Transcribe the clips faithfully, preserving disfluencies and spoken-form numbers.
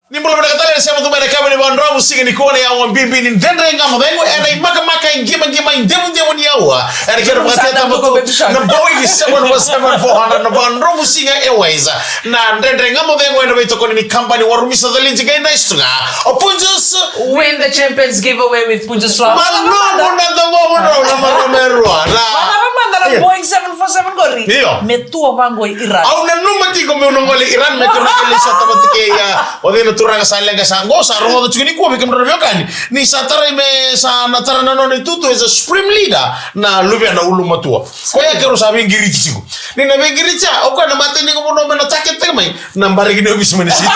Ni bula vinaka tale, sema tu mai na kave ni vakadromu siga nikua, na aua bibi ni Dredre Ga Mo Cegu, ena imakamaka, iqimaqima, idevudevu ni aua. Ena kena vakatetaba tu na Boeing seven four seven four hundred, na vakadromu siga e waiza. Na Dredre Ga Mo Cegu ena veitokoni ni kabani Warumisa, the legend, qai nice tu ga o Punjas. Win the Champions Giveaway with Punjas Flour. Malumu na domomu drau na marama e rua. Na marama na Boeing seven four seven qori. Io. Me tua vaqo i Iran. Au nanuma tiko meu na gole i Iran, me kena kele sa tavati kei, a, o cei na turaga sa leqa sa qo, sa rogoca tiko nikua vei kemudrau na veiwekani. Ni sa tarai me sa na tara na nona itutu as a supreme leader na luvena ulumatua. Koya keirau sa veiqiriti tiko. Ni na veiqiriti ya, o koya na mate ni ko vono me na take teke mai. Na bariki ni ovisi mai na siti.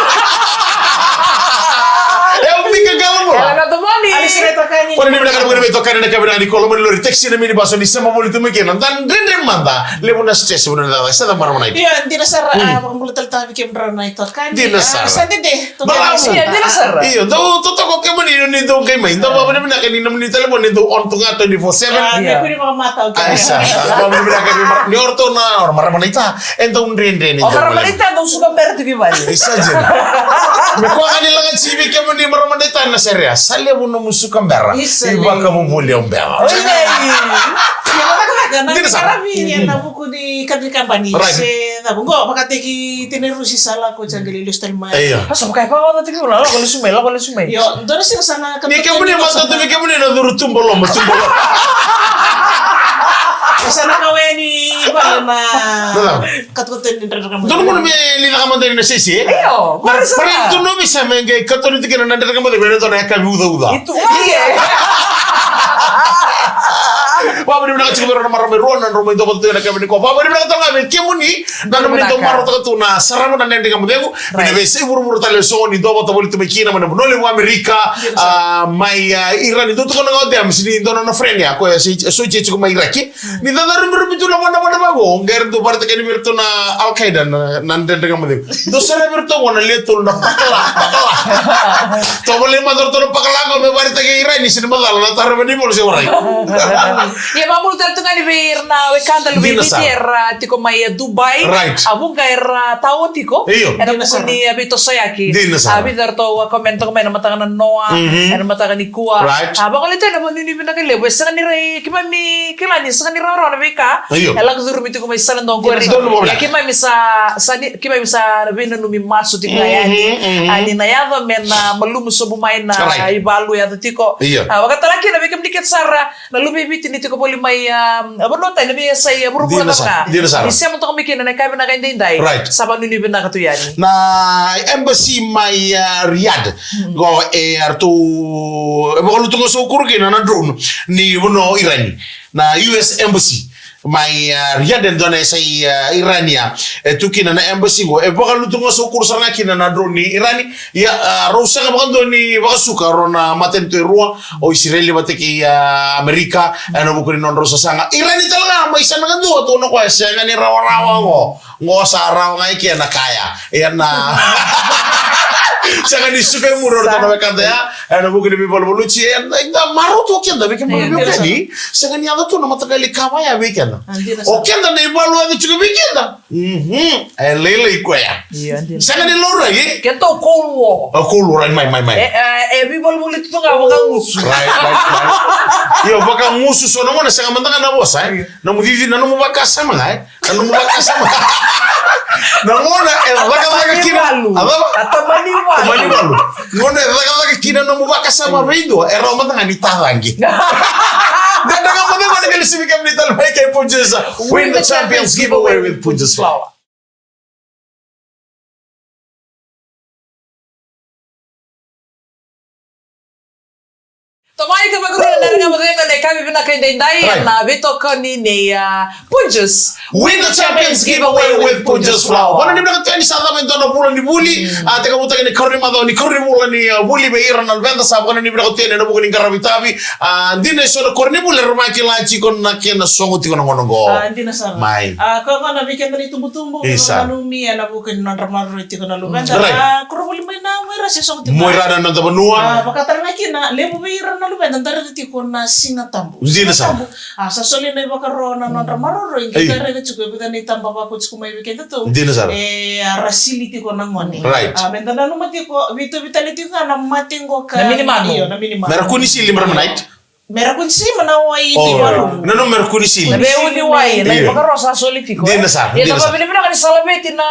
E o Mika Galamola. Ela na domoni. Alisira tokani. Kua ni vinaka na vuna veitokani na kavinaka ni kolo mani lori taxi na minibus ni sema voli tu mai kina. Dan dredre mada. Levu na stress vuna na sa da marama na ita. Io, dina sara, a, vakabula tale tavi kemudrau na itokani. Dina sara. Sa dede. Balavu. Io, dina sara. Io, dou totoko kemuni ni dou qai mai. Dou vavinavinaka ni nomuni talevoni dou on tu ga twenty-four seven. A, me kua ni vakamatau kemuni. Aisa. Vavinavinaka ni ma-, ni o ratou na, o marama na ita. E dau dredre ni dau marama na ita, dau suka bera tiko i vale. Isa dina. Me koya ga ni laga tiko vei kemuni marama na ita na serea. Sa levu nomu suka bera. Isa. I vakavuvuli au bera. Oi, nei. Ia, vakavaka, na karavi, ia, na vuku ni kabani. Right. Se, na vuku, vakataki tene rusi sa lako, jangele, lesu tale mai. Ia. Asa, vaka e vakaota tiko, lako, lesu mai, lako, lesu mai. Io, dua na siga sa na ni kemuni matata, ni kemuni na curu tuba loma, tuba loma. Sa na kaweni, vale na. Donu muna me lica ka mada ni na sese, e? Io, na pare tu nomi sa me qai katoni tiko na Dredre Ga Mo Cegu, e dua na yakavi ucauca. Itu, oi, e. Vavinavinaka tiko vei rau na marama e rua na drau mai dovata tu ena yakavi nikua. Vavinavinaka tale ga vei kemuni na nomuni dau marautaka tu na sarava na Dredre Ga Mo Cegu. Right. Ena veiyasai vuravura tale eso ni dovata voli tu mai kina mai na vanua levu Amerika, a, mai, a, Irani. Dou tukuna ga o Dems ni dua na nona friend ya, koya e soji tiko mai Iraki. Ni caca rumirumitu na vanavana vaqo, qai ra dau vakaraitaka yani vei iratou na Al Qaeda na, na Dredre Ga Mo Cegu. Dou sere vei iratou qo na lewe tolu na pakala, pakala. Tovolei mada o ratou na pakala qo me vakaraitaki Irani se ni macala na taro me ni volo se warai. Ia, vakabula tale tu ga yani vei ira na wekada luve i Viti era tiko mai, a, Dubai. Right. A vuqa era tao tiko. Io. Ena vuku ni, a, veitosoyaki. Dina sara. A vica eratou a comment toka mai ena mataka na noa, ena mataka nikua. Right. A vagolei tale na vakanuinui vinaka levu. E sega ni rai, keimami kila ni sega ni rawarawa na veika. Io. E lako curumi tiko mai sala dua qori. Donu vakavinaka. Ia keimami sa, sa ni, keimami sa veinanumi masu tiko ga yani. A, ni na yaco me na malumu sobu mai na ivalu yaco tiko. Io. A, vakatara kina vei kemuni kece sara na luve i Viti ni tiko voli mai, a, vanua tani, na veiyasai, a, vuravura. Dina sara, dina sara. Ni sema toka mai kina na yakavi vinaka edaidai. Right. Sa vakanuinui vinaka tu yani. Na embassy mai, a, Riyadh. Qo e ratou, e vakalutu ga sa kuru kina na drone ni vanua o Irani. Na U S embassy mai, a, Riyadh, e dua na yasai, a, Irani ya. E tu kina na embassy qo, e vakalutu ga sa kuru sara ga kina na drone ni Irani. Ia, a, rau sega vakadua ni vakasuka, rau na matanitu e rua, o Isireli vata kei, a, Amerika, ena vuku ni nodrau sasaga. Irani tale ga mai sa na kadua, tukuna o koya, sega ni rawarawa qo. Qo sa rawa ga i ke na kaya. Ia na. Sega ni suka e muri o ratou na wekada ya, ena vuku ni veivaluvaluti, ia na, eda marau tu o keda vei keda, vei keda. Sega ni yaco tu na mataqali ka vaya vei keda. O keda na ivalu yaco tiko vei keda. Mhm. E lailai koya. Io, dina. Sega ni laurai, e? Keitou Cold War. O Cold War, mai, mai, mai. E, e, e veivaluvaluti tu ga vakagusu. Right, right, right. Io, vakagusu, so na gauna sega mada ga na vosa, e? Io. Nomu cici, na nomu vakasama ga, e? Na nomu vakasama. Na gauna e cakacaka kina. Tamani valu. A cava? A tamani valu. Tamani valu. Gauna e cakacaka kina nomu vakasama vei dua, e rawa mada ga ni tacaqi. Dredre Ga Mo Cegu, na qai lesi vei kemuni tale mai kei Punjas. Win the Champions Giveaway with Punjas Flour. Tomai ka vakarua na Dredre Ga Mo Cegu ena yakavi vinaka edaidai, right, ena veitokoni nei, a, Punjas. Win the Champions Giveaway with Punjas Flour. Vanuinui vinaka tu yani, sa cava e dua na vula ni vuli. Mm. A, tekivutaki na ikarua ni macawa ni ikarua ni vula ni, a, vuli vei ira na luveda, sa vanuinui vinaka tu yani ena vuku ni qaravi tavi. A, dina eso na koronivuli era vakila tiko na kena sogo tiko na gauna qo. A, dina sara. Mai. A, koya gona vei keda na itubutubu, isa, vakanuinui ena vuku ni nodra maroroi tiko na luveda. Mm. Right. A, koronivuli mai na Muaira se sogo tiko. Muaira na noda vanua. A, vakatara ga kina, levu vei ira na luveda da raica tiko na si Siga Tabu. Dina sara. Siga Tabu. A, sa soli na ivakaro na nodra maroroi, qai raica tiko e vica na itaba vako tiko mai vei keda tu. Dina sara. E, a, ra sili tiko na gone. Right. A, meda nanuma tiko, veitauvi tale tiko ga na mate qo ka. Na minimanu. Io, na minimanu. Mera kua ni sili, mera manait. Mera kua ni sili, ma na wai ni valu. Na no mera kua ni sili. Na veiuni wai, na ivakaro sa soli tiko. Dina sara, dina sara. Ia na vakavinavinaka ni sa laveti na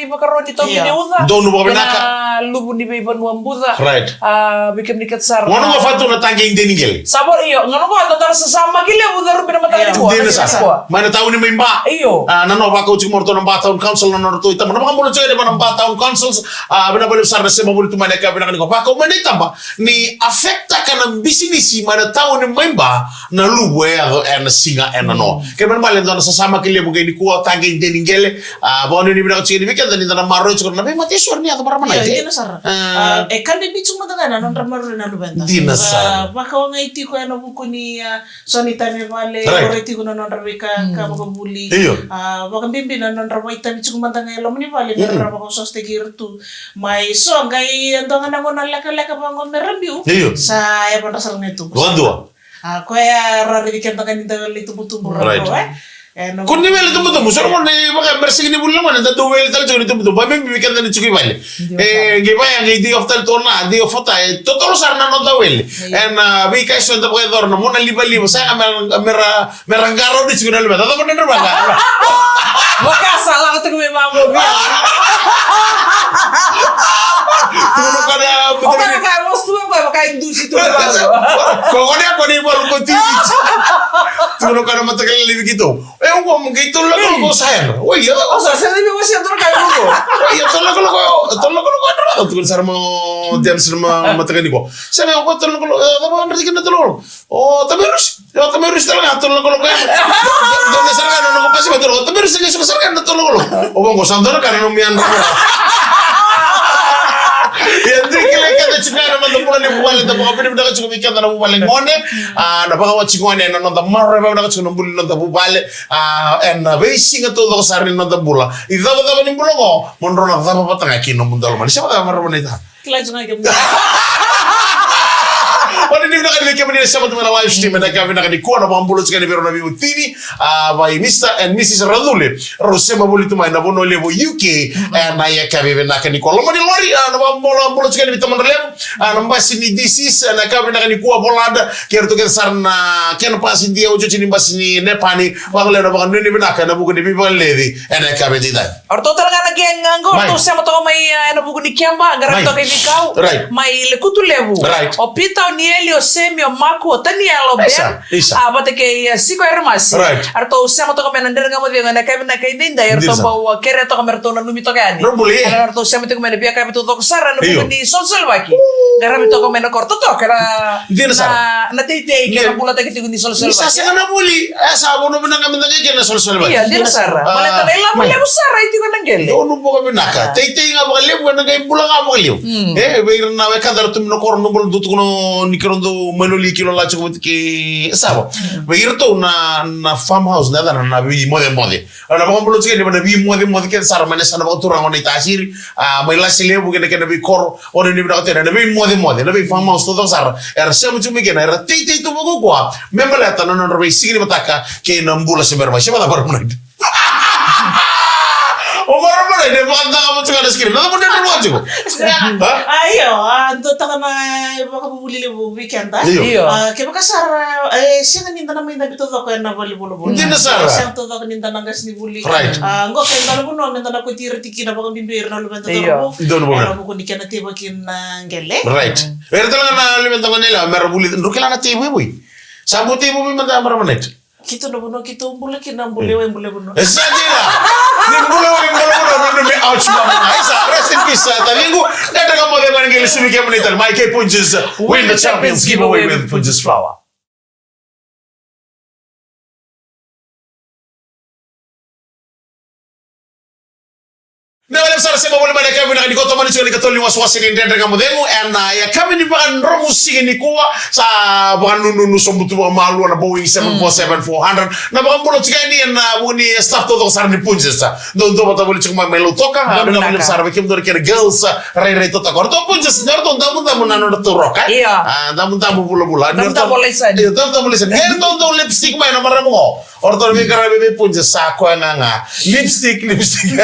ivakaro ni tomi ni uca. Donu vakavinaka. Na luvu ni veivanua buca. Right. A, vei kemuni kece sara. Gauna qo fatu na taqe i deni qele. Sa vo, io, gauna qo, dodonu sa, sa maki levu, carubi na mataka nikua. Dina sara. Mai na tauni mai Ba. Io. A, na nona vakau tiko mai ratou na Ba Town Council, na nodratou itaba. Na vakabula tiko yani vei na Ba Town Councils. A, vinaka vakalevu sara na sema voli tu mai na yakavi vinaka nikua. Vakau mai na itaba ni affect-taka na bisinisi mai na tauni mai Ba na luvu e yaco ena siga ena noa. Kena ibalebale dua na sasamaki levu qai nikua, taqe i deni qele. A, vakanuinui vinaka tiko yani vei keda ni da na maroroi tiko na veimataivalu ni yaco marama na ite. Dina sara. A, e ka bibi tiko mada ga na nodra maroroi na luveda. Dina sara. A, vakaogai tiko ena vuku ni, a, so ni tani vale, right, ore tiko na nodra veika, ka vakavuli. Io. A, vakabibi na nodra vakaitavi tiko mada ga e loma ni vale, me ra vakaosooso tiko ira tu. Mai so qai e dua ga na gauna lekaleka vaqo me ra biu. Io. Sa e vadra sara ga e tubu. Vadua. A, koya ra raici keda ga ni da wele tubutubu ra. Right. Ko e? E, no. Ko ni wele tubutubu, so mo ni vaka me ra sega ni vuli na gone, da dau wele tale tiko ni tubutubu. Ba me bibi keda ni tiko i vale. E, qai vaya, qai day off tale tu na, day off tale, e totolo sara na noda wele. Io. Ena, a, veika eso eda vakayacora na mona livaliva, sa yaga me ra, me ra, me ra qarauni tiko na luveda. Cava na nodra vaka? Vaka sa lako tiko me mamovi. Tukuna o koya na, o koya na ka e vosa tu, o koya vaka e dusi tu. Ko gone, ko ni valu ko tini. Tukuna o koya na mataka lelevu keitou. E, au qo mo qai tolu na kaloko sa yadra. Oi, ia. O sa sega ni via wasea tolu na kaloko. Oi, ia, tolu na kaloko, tolu na kaloko yadra. Au tukuna sara mai o James na mataka nikua. Sega, au qo tolu na kaloko, e, cava yadra tiko na tolu na kaloko? O Tamairusi. Io, Tamairusi tale ga, tolu na kaloko yadra. Dua na sara ga na noqu pasi mai tolu. O Tamairusi, qai suka sara ga na tolu na kaloko. O vaqo sa dua na ka na nomu yadra. Ia, dua kila keda tiko ga na noda bula ni vuvale, da vakavinavinaka tiko vei keda na vuvale gone. A, na vakawati gone, na noda maroroi vakavinaka tiko na bula ni noda vuvale. A, ena veisiga taucoko sara ni noda bula. Icavacava ni bula oqo, mo drau na cava vata ga kei nomudrau lomani. Sema cava marama na ita. Kila tu ga kemuni. Vakanuinui vinaka ni vei kemuni na sema tu mai na live stream ena yakavi vinaka nikua, na vakabula tiko yani vei rau na veiwatini, a, vei Mister and Missus Racule. Rau sema voli tu mai na vanua levu o U K, ena yakavi vinaka nikua. Loma ni lori, a, na vakabula, bula tiko yani vei tamada levu. A, na basi ni D Cs, ena yakavi vinaka nikua, volada, kei ratou kece sara na kena basi, dia otioti ni basi ni Nepani, vakalevu na vakanuinui vinaka ena vuku ni veivakaleci ena yakavi edaidai. O ratou tale ga na gang qo, o ratou sema toka mai, a, ena vuku ni keba, qaravi toka i Vikau. Right. Mai Lekutu Levu. Right. O Peter, o Nieli, o Semi, o Maku, o Taniela, o Ben. Isa. A, vata kei, a, Siko Eremasi. Right. A ratou sema toka mai na Dredre Ga Mo Cegu ena yakavi vinaka edaidai, a ratou bau, a, kerea toka me ratou nanumi toka yani. Ratou sema toka mai na veiyakavi taucoko sara ena vuku ni solesolevaki. Qaravi toka mai na koro. Totoka na, na teitei kei na bulataki tiko ni solesolevaki. Ni sa sega na vuli, e sa vanua vinaka meda qai kena solesolevaki. Io, dina sara. Baleta na ilavo levu sara e tiko na qele. Donu vakavinaka. Teitei ga vakalevu, ena qai bula ga vakalevu. E, vei ira na wekada ra tu mai na koro, na bula dau tukuna ni keirau dau mai loli kilo la tiko vata kei Sava. Vei iratou na, na farmhouse, na yacana na veimocemoce. Au na vakabula tiko yani vei na veimocemoce kece sara mai na yasana vakaturaga o Naitasiri, a, mai Lasi Levu kei na kena veikoro, o na nuinui vinaka tu yani na veimocemoce, na vei farmhouse taucoko sara. Era sema tu mai kina, era teitei tu vakaukauwa me baleta na nodra veisiga ni mataka kei na bula se bera mai. Se vacava ra munai. O marama na ina vakacakava tiko na screen. Na cava na rua tiko? Sa, a, io, a, dua taka na vakavuvuli levu vei keda. Io. A, kevaka sara, e, sega ni da na mai dabe taucoko ena valenivolavola. Dina sara. Sega taucoko ni da na qasenivuli. Right. A, qo keda na vanua meda na koti ira tiko kina, vakabibi ira na luveda cauravou. Io. Ena vuku ni kena teivaki na qele. Right. Era tale ga na luveda gone yalewa, mera vuli, drau kila na teivoivoi. Sa bau teivoivoi mada marama na ita. Keitou na vanua keitou bula kina, bula i wai, bula i vanua. E sa dina. Ni bula i wai, bula i vanua, me, me, ouch, mama. E sa, rest in peace, a, taciqu. Dredre Ga Mo Cegu ena qai lesu vei kemuni tale mai kei Punjas. Win the champions giveaway with Punjas Flour. Vinaka vakalevu sara Sema voli mai na yakavi vinaka nikua, tomani tiko na ikatolu ni wasewase ni Dredre Ga Mo Cegu. Ena, a, yakavi ni vakadromu siga nikua, sa vakanununu sobu tu vakamalua na Boeing seven four seven four hundred. Na vakabula tiko yani ena, a, vuku ni staff taucoko sara ni Punjas. Dou, dou vata voli tiko mai, mai Lautoka, a, vinaka vakalevu sara vei kemudou na kena girls, a, rairai totoka. O ratou Punjas, o ratou damudamu na nodratou roka, e? Io. A, damudamu vulavula. Damudamu laisani. Io, damudamu laisani. E, dou, dou lipstick mai na marama qo. O ratou na veiqaravi vei Punjas sa koya ga ga. Lipstick, lipstick.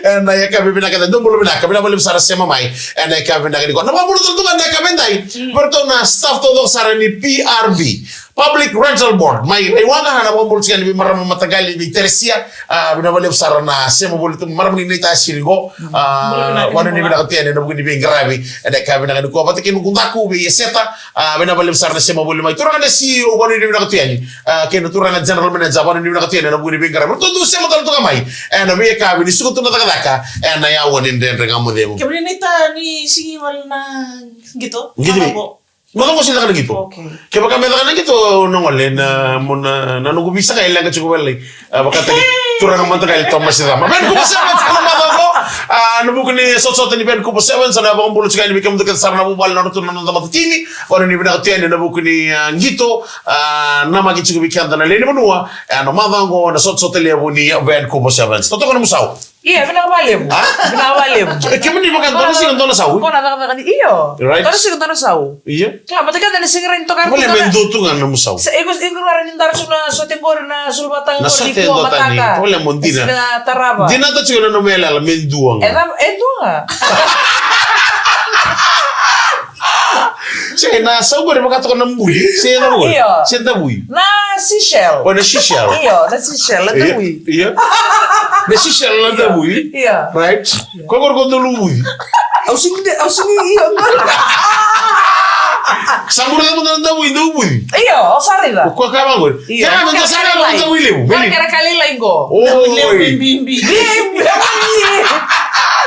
Ena yakavi vinaka, dou bula vinaka, vinaka vakalevu sara sema mai. Ena yakavi vinaka nikua. Na vakabula tale tu ga ena yakavi edai. Mm. Vei ratou na staff taucoko sara ni P R B, Public Rental Board. Mai Raiwaqa, na vakabula tiko yani vei marama mataqali vei Teresia. A, vinaka vakalevu sara na sema voli tu, marama ni Naitasiri qo. Mm. A, bula vinaka, vakanuinui vinaka tu yani ena vuku ni veiqaravi. Ena yakavi vinaka nikua. Vata kei noqu daku vei Eseta. A, vinaka vakalevu sara na sema voli mai. Turaga na C E O, vakanuinui vinaka tu yani. A, kei na turaga general manager, vakanuinui vinaka tu yani ena vuku ni veiqaravi. Ratou dau sema tale toka mai ena veiyakavi ni suka tu na cakacaka ena yawa ni Dredre Ga Mo Cegu. Kemuni na ita ni sigi wale na qito? Qito. Macawa qo. Macawa qo sega ni caka na qito. Okay. Kevaka me caka na qito, na gole na, mo na, na noqu visa ga e leqa tiko wale. A, vakataki turaga mataqali Tomasi Cama. Vancouver Sevens, na macawa qo. A, na vuku ni sotasota ni Vancouver Sevens, na vakabula tiko yani vei kemudou kece sara na vuvale, na nodratou na noda matatimi. Vakanuinui vinaka tu yani ena vuku ni, a, qito, a, namaki tiko vei keda na lewe ni vanua. E, na macawa qo na sotasota levu ni Vancouver Sevens. Totoka nomu sau. Ia, vinaka vakalevu. A? Vinaka vakalevu. E, kemuni vaka dua na siga dua na sau. Qo na cakacaka ni, io. Right. Dua na siga dua na sau. Ia. Kila, vata kece na siga rai ni toka. Vale, me dua tu ga nomu sau. Sa, iko, iko ra ni dara su na sote qori na suluvata qori. Na sote qori dua tani. Vale, mo dina. Siga tarava. Dina ta tiko na nomu yalayala, me dua ga. E dua ga. Se na sau qori vaka toka na buli. Se na buli. Io. Se na bui. Na seashell. O na seashell. Io, na seashell, na davui. Io. Na seashell, na davui. Io. Right? Ko qori ko dolu vuci. Au sini, au sini, io. Sa buri na davui, dolu vuci. Io, o sa raica. Ko ka vaqori. Io. Kena me da sa raica na davui levu. Kena ka lailai qo. Oi. Levu bibi. Bibi.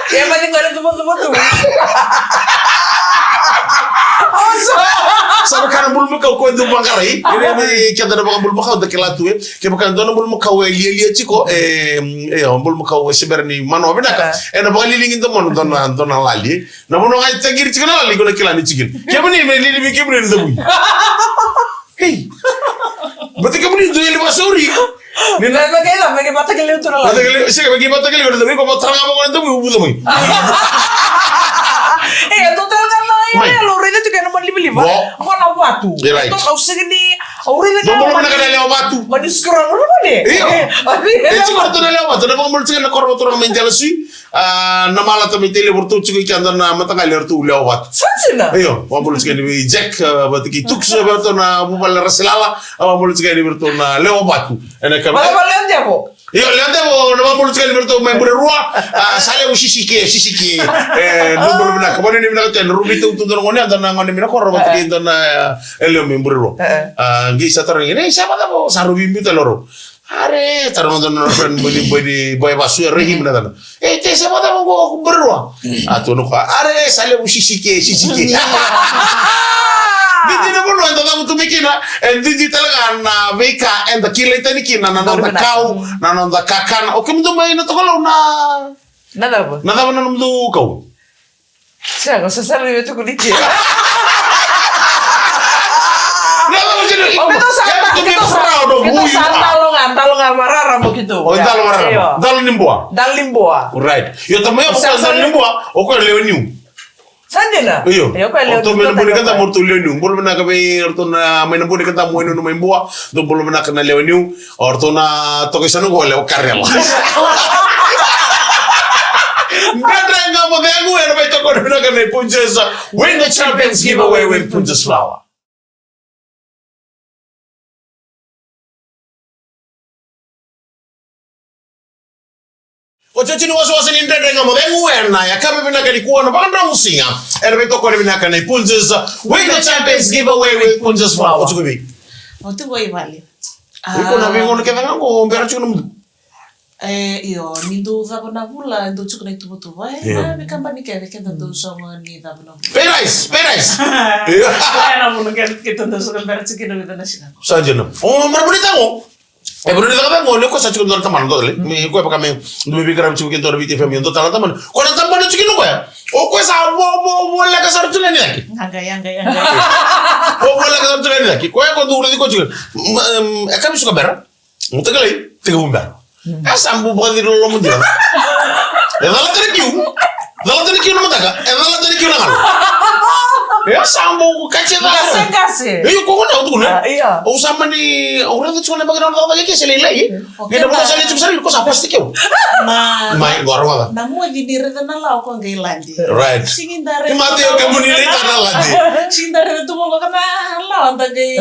Ia, mani qo na tuvutuvu tu. Sa vaka na bulumakau ko e dau vaqarai. Ira ni keda na vakabulumakau da kila tu e. Kevaka dua na bulumakau e lialia tiko, e, e, o bulumakau e se bera ni manoa vinaka. E na vakaliligi domona dua na, dua na lali. Na vanua ga e taqiri tiko na lali, ko na kila ni tikina. Kemuni me liligi kemuni na davui. Ei. Bata kemuni dua e li vasauri. Ni na me kei la, me kei vata kei leu tu na lali. Vata kei leu, sega, me kei vata kei leu, ko vata ga mo na davui, uvuca mai. E, dua tale ga na yalo, raica tiko ena mani livaliva. Qo na vatu. Right. Au sega ni, au raica ga. Dua bolo na ka na lewa vatu. Mani scroll, ura mani. Io. E tiko ratou na lewa vatu, na vakabolo tiko na koro vatu na mai dela sui. A, na malata mai Tailevu ratou tiko i keda na mataqali ratou lewa vatu. Sa dina? Io, vakabolo tiko ni vei Jack, a, vata kei Tuks, vei ratou na vuvale Rasilala, a, vakabolo tiko ni vei ratou na lewa vatu. Ena ka. Vale, vale, lewa devo. Io, lewa devo, na vakabolo tiko ni vei ratou mai Burerua, a, sa levu sisike, sisike. E, dua bolo vinaka, vakanuinui vinaka tu, e na rubi tautu dua na gone, a, dua na gone mai na koro, vata kei dua na, e, lewe mai Burerua. E, e. A, qai sa tara, e, sa vacava, sa rubi biuta loro. Are, tara mada na friend, boi ni, boi ni, boi vasu, e, Rahim na cana. E, te, sa vacava qo, ko Burerua. A, tu na ko, are, sa levu sisike, sisike. Didi na vanua eda cavutu mai kina, e didi tale ga na veika eda kilai tani kina, na noda kau, na noda kakana. O kemudou mai na Tokalau na. Na cava? Na cava na nomudou kau? Sega, sa sara ni tukuni ke. Na cava kina? O keitou sa, keitou sa, keitou sa dalo ga, dalo ga marara mo keitou. O, dalo marara. Io. Dalo ni bua. Dalo ni bua. Right. Io, tamai, o koya dalo ni bua, o koya lewe niu. Sa dina? Io. Io, o koya lewe niu. O ratou mai na Bunikadamu, o ratou lewe niu. Bolo vinaka vei ratou na mai na Bunikadamu, mai na, mai Bua. Dou bolo vinaka na lewe niu. O ratou na toka i sana qo lewe karela. Dredre Ga Mo Cegu, ena veitokoni vinaka nei Punjas. Win the Champions Giveaway with Punjas Flour. Otioti ni wasewase ni Dredre Ga Mo Cegu ena yakavi vinaka nikua, na vakadromu siga ena veitokoni vinaka nei Punjas. Win the Champions Giveaway with Punjas Flour. Oti ko vei? Oti ko i vale. Iko na veigauna kece ga qo bera tiko na mudu. E, io, ni dou cava na vula, dou tiko na ituvatuva, e? Io. Na veikabani kece, keda dou sogo ni cava na vula. Pay rise, pay rise. Io. Cava na vula kece, keda dou sogo bera tiko na vica na siga. Sa dina. O, marama ni tago. E vura ni cakacaka qo, ni o koya sa tiko dua na tabana dua tale. Me koya vaka me dua me veiqaravi tiko kei dua na Viti F M, dua tale na tabana. Ko na tabana tiko kina o koya. O koya sa vo, vo, voleka sara tu ga ni cake. Yaga, yaga, yaga. Vo, voleka sara tu ga ni cake. Koya ko dua uraci ko tiko. Mm, em, e ka mi suka bera. Mo takilai, tekivu bera. E sa bu vakaciri loloma dina. E cala tale kiu. Cala tale kiu na mataka. E cala tale kiu na galu. E sa bu kati e cala. Kase, kase. E, io, ko kona, au tukuna. Ah, io. Au sa mani, au raica tiko na baki na cakacaka ke se lailai. Ni na vuna sa lai tiko sara, ko sa pasi kiu. Ma. Mai, qo raica. Na moci ni raica na lawa ko qai lade. Right. Sigi da raica. Ni mate o kemuni lai tara lade. Sigi da raica tu mo ko na lawa da qai.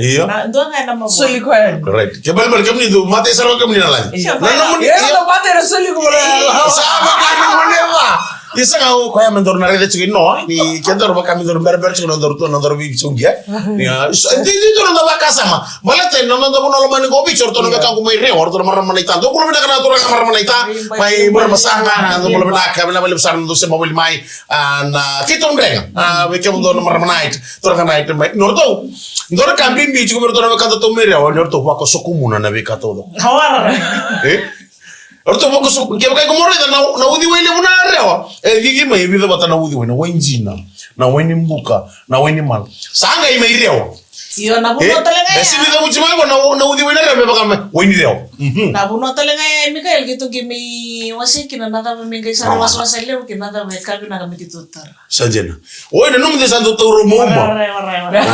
Io. Na, dua ga na mavoa. Soli koya. Right. Ke balebale kemuni dou mate sara kemuni na lade. Io. Na nomuni. Io, dou mate na soli ko na lawa. Sa vaka na moneva. Isa ga o koya me daru na raica tiko i no, ni ke daru vaka me daru berabera tiko na daru tu, na daru vivi tiko qia. Ia, so, di, di daru na vakasama. Baleta na noda vanua lomani qo Viti, o ratou na wekaqu mai Rewa, o ratou na marama naita. Dou bula vinaka na turaga marama naita. Mai bula masaga, na dou bula vinaka, vinaka vakalevu sara na dou sema voli mai. A, na keitou drega. A, vei kemudou na marama naita. Turaga naita mai. Ni o ratou. Dou na ka bibi tiko me ratou na wekadatou mai Rewa, ni o ratou vakasokumuna na veika taucoko. Hawara. E? O ratou vakasoku, kevaka iko mo raica na, na uciwai levu na Rewa. E cici mai, e vica vata na uciwai, na wai jina, na wai ni buka, na wai ni mala. Sa qai mai Rewa. Io, na vanua tale ga ya. E sega ni cavuti mai qo na, na uciwai na Rewa me vaka me wai ni Rewa. Mhm. Na vanua tale ga ya, Mikael, keitou qai mai wasei kina na cava me qai sara wasewase levu kina na cava e ka vinaka me keitou tara. Sa dina. Oi, na nomu de sa dau taura mo uma. Ora, ora, ora, ora.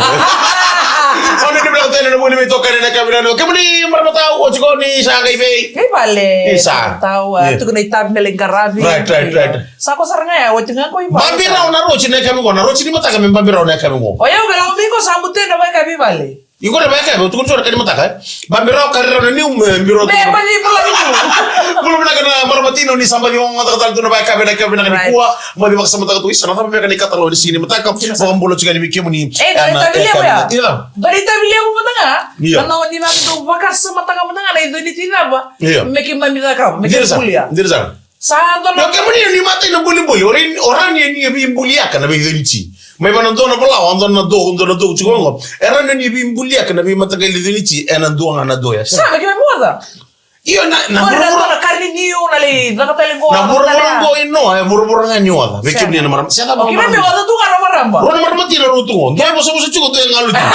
Au na kemuni na tale na vuli me toka na ka vinaka. Kemuni marama tau, o tiko ni sa qai vei. Vei vale. Isa. Tau, a, tuku na itavi me lai qaravi. Right, right, right. Sa ko sara ga ya, o tiko ga ko i vale. Babi rawa na roci na ka vinaka, na roci ni mataka me babi rawa na ka vinaka. O yau ga lako mai ko sa mute na vaka vei vale. Iko na vaka, o tukuna tiko na ka ni mataka, e? Babi rawa, kari rawa na niu, me biro. Me, baci bula ni niu. Bula vinaka na marama tino ni sa baci gogotaka tale tu na vaka vinaka, vinaka nikua. Baci vakasamataka tu, isa, na cava beka na ikatalo ni siga ni mataka. Vakabula tiko yani vei kemuni. E, na itavi levu ya. Io. Dua na itavi levu mada ga. Io. Na, na, ni vaka dou vakasamataka mada ga na iconi ti cava. Io. Me keimami cakava, me keimami bulia. Dina sara. Sa dua na. Io, kemuni ni matai na boliboli, o rawa ni, o rawa ni ni veibuliaka na veiconi ti. Mai vana dua na valawa, dua na dou, dua na dou tiko qo. E rawa ni ni veibuliaka na veimataqali coni ti, ena dua ga na dou ya. Sa, me keimami oca. Io, na, na vuravura. Na kari ni niu, na lai caka tale qo, na vuravura qo i no, e vuravura ga ni oca. Vei kemuni na marama. Sa, o keimami oca tu ga na marama. Rua na marama tiko, rua tu qo. Dua e vosavosa tiko, dua e galu tiko.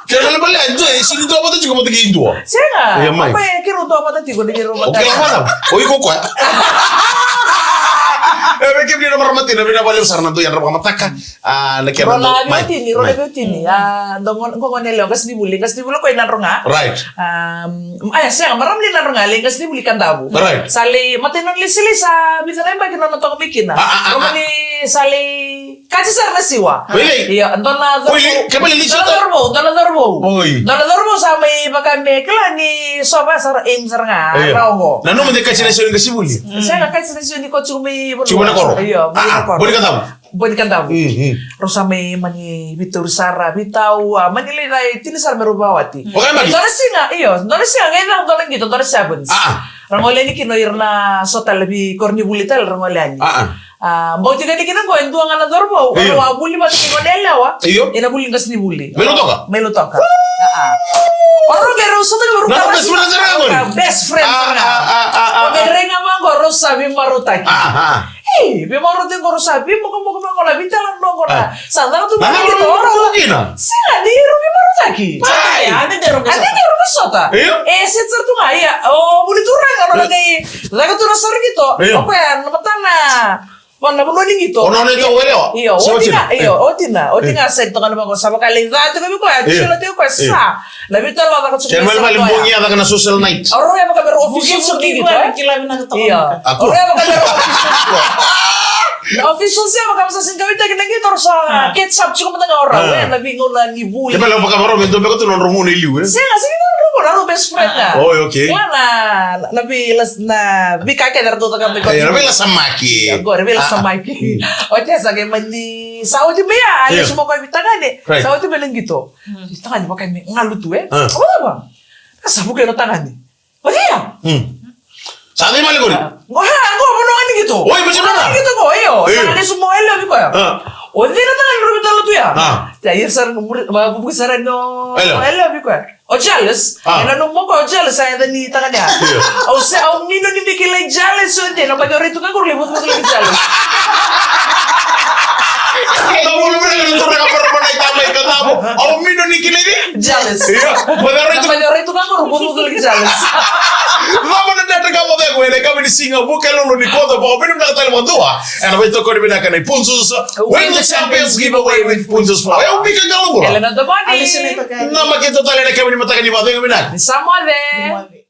Kena ibalebale, e dua, e sega ni duavata tiko vata kei dua. Sega. Ia mai. Apa e keirau duavata tiko, ni keirau vata. O kila vata. O iko koya. E, vei kemuni na marama tino, vinaka vakalevu sara na dou yadra vakamataka. A, na kena dou. Rona mai. Rona vei tini, rona vei tini. A, dou gone, qo gone yalewa, qasenivuli, qasenivuli o koya i Nadroga. Right. A, a, sega, marama ni Nadroga, lai qasenivuli Kadavu. Right. Sa lai, matai nona lai silei sa vica na yabaki nona toka mai kina. A, a, a, a. Roma ni sa lai Kati sara na siwa. Oi, lai. Io, dua na cauravou. Oi, lai, kemuni lai siwa. Dua na cauravou, dua na cauravou. Oi. Dua na cauravou sa mai vaka me kila ni sova sara, aim sara ga, io, na oqo. Na nomu de kati na siwa ni qasenivuli? Mm. Sega, kati na siwa ni ko tiko mai vanua. Tiko mai na koro? Io, mai na koro. Ah, ah, Boni Kadavu. Boni Kadavu. Mm, mm. Rau sa mai mani veitauri sara, veitau, a, mani lai rai, tini sara me rau vakawati. O kaya mani? Dua na siga, io, dua na siga, qai caka dua na qito, dua na sevens. Ah, ah. Ra gole yani kina o ira na so tale vei koronivuli tale, ra gole yani. Ah, ah. A, bau tiko yani kina qo e dua ga na cauravou, io, rau a vuli vata kei gone yalewa. Io. Ena vuli qasenivuli. Mai Lautoka? Mai Lautoka. A, a. O rau qai rau sota qai rau. Na best friend sara ga qori? Best friend sara ga. A, a, a, a, a. O qai rai ga vaqo, rau sa veimarautaki. A, a. Ei, veimarautaki qo, rau sa veimokomoko vaqo, na veitalanoa qo na. A. Sa caka tu na qito, rau kina. Sega ni rau veimarautaki. Ai. A, dede rau qai sota. A, dede rau qai sota. Io. E, se sara tu ga, ia, o vuli turaga, nona qai caka tu na sara qito. Io. O koya, na matana. Vana vanua ni qito. O nona itavi yalewa? Io, oti ga, io, oti na, oti ga sa itoka na vaqo, sa vaka lai ca tiko vei koya, io, tiko tiko koya, io, sa. Na veitalanoa caka tiko. Kena ibalebale bogi ya caka na social night. O rau ya vaka me rau official ni qito, e? Kila vinaka toka. Io. O rau ya vaka me rau official. Na official ya vaka me sa sega ni kauaitaki na qito, rau sa catch up tiko mada ga o rau, e, na veigauna ni vuli. Kena ibalebale vaka me rau me dua beka tu na nodrau gauna i liu, e? Sega, sega ni nodrau gauna, rau best friend ga. Oh, okay. Kila na, na vei las-, na veika kece era dau caka mai. E, na veilasamaki. Oqori, veilasamaki. Ah, ah. Mm. Oti ya sa qai mani, sa oti mai ya, a, io, lesu mai o koya vei tagane. Right. Sa oti mai na qito. Mm. Tagane vaka me galu tu, e? Ah. O cava? Sa vuki na tagane. O cei ya? Mm. Sa cei male kori? Go ha, go mo no ani kito. Oi, mo si no na. Ani kito go, io. Io. Sa lesu mo ele mi koya. Ah. O cei na tala ni rumi tala tu ya. Ah. Ya, ia sara no muri, ma bubu sara no. Ele. Ele mi koya. O jealous. Ah. Ena no mo ko o jealous, sa eda ni taka ni a. Io. O se, o mino ni biki lai jealous, o te, na ba ore tu ka kuru le mo tu lai jealous. Tamo lo mena ka tora ka para mana i tama i ka tamo. O mino ni kile ni? Jealous. Io. Mo da ore tu. Mo da ore tu ka mo ro mo tu ki jealous. Vamo na data ka mo veko ene ka mini singa mo ka lolo ni koda pa o mino na tale mo dua. Ena veitokoni vinaka nei Punjas. Win the Champions Giveaway with Punjas Flour. Eu mika galo mo. Ela na domani. Na maketa tale na ka mini mataka ni vavega vinaka. Ni sa moce.